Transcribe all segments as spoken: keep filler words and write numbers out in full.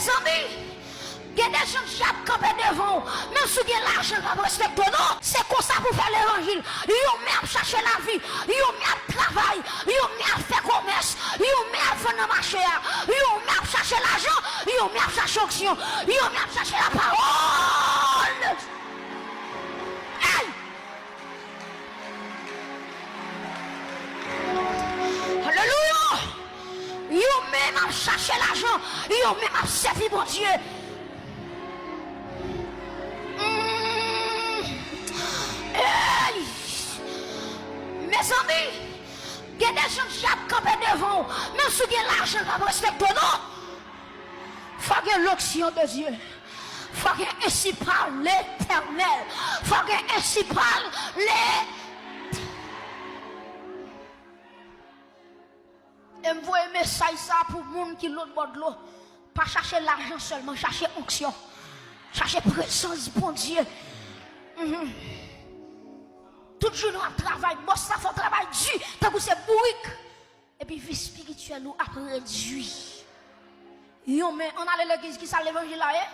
Zanmi, gen de jan dyab kanpe devan w, menm si w gen lajan, l p ap respekte w non. Se konsa pou fè levanjil. Yon men ap chache lavi, yon men ap travay, yon men ap fè komès, yon men ap vann nan mache a, yon men ap chache lajan, yon men ap chache onksyon, yon men ap chache lapawòl de Dye. Hey! Alelouya! Yon men ap chache lajan, yon men ap sèvi Bondye. Mm. Hey! Mezanmi, gen de jan dyab kanpe devan w, menm si w gen lajan, l p ap respekte w non. Fò gen lonksyon de Dye. Fò gen ensi pale Letènèl. Fò gen ensi pale. E m voye mesaj sa pou moun ki lòt bò dlo. Pa chache lajan sèlman, chache onksyon. Chache prezans Bondye. Mhm. Tout jounen w ap travay, bòs la fè w travay di, tankou se bourik. Epi vi espirityèl ou ap redui. Yon men, ann ale legliz, ki sa levanjil la ye?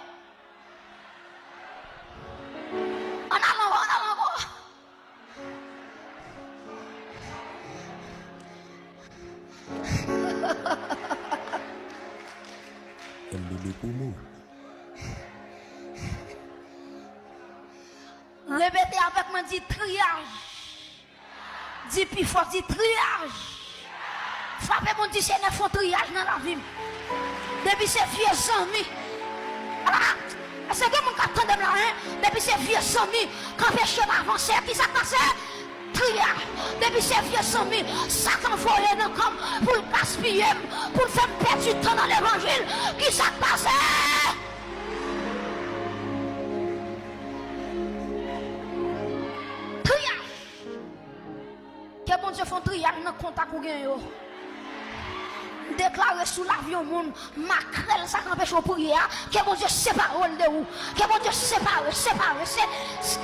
Ann ale ankò, ann ale ankò. Repete avèk mwen, di triyaj. Di pi fò, di triyaj. Frape moun, di Senyè, fè yon triyaj nan lavi m. Depi se vye zanmi. Ala, èske gen moun k ap tande m la, en? Depi se vye zanmi k anpeche m avanse, ki sa k pase? Triyaj. Depi se vye zanmi Satan voye nan kò m pou l gaspiye m, pou l fè m pèdi tan nan levanjil, ki sa k pase? Triyaj. Ke Bondye fè yon triyaj nan kontak ou gen yo. M deklare sou lavi yon moun, makrèl sa k anpeche w priye a, ke Bondye separe l de ou. Ke Bondye separe, separe, se, se,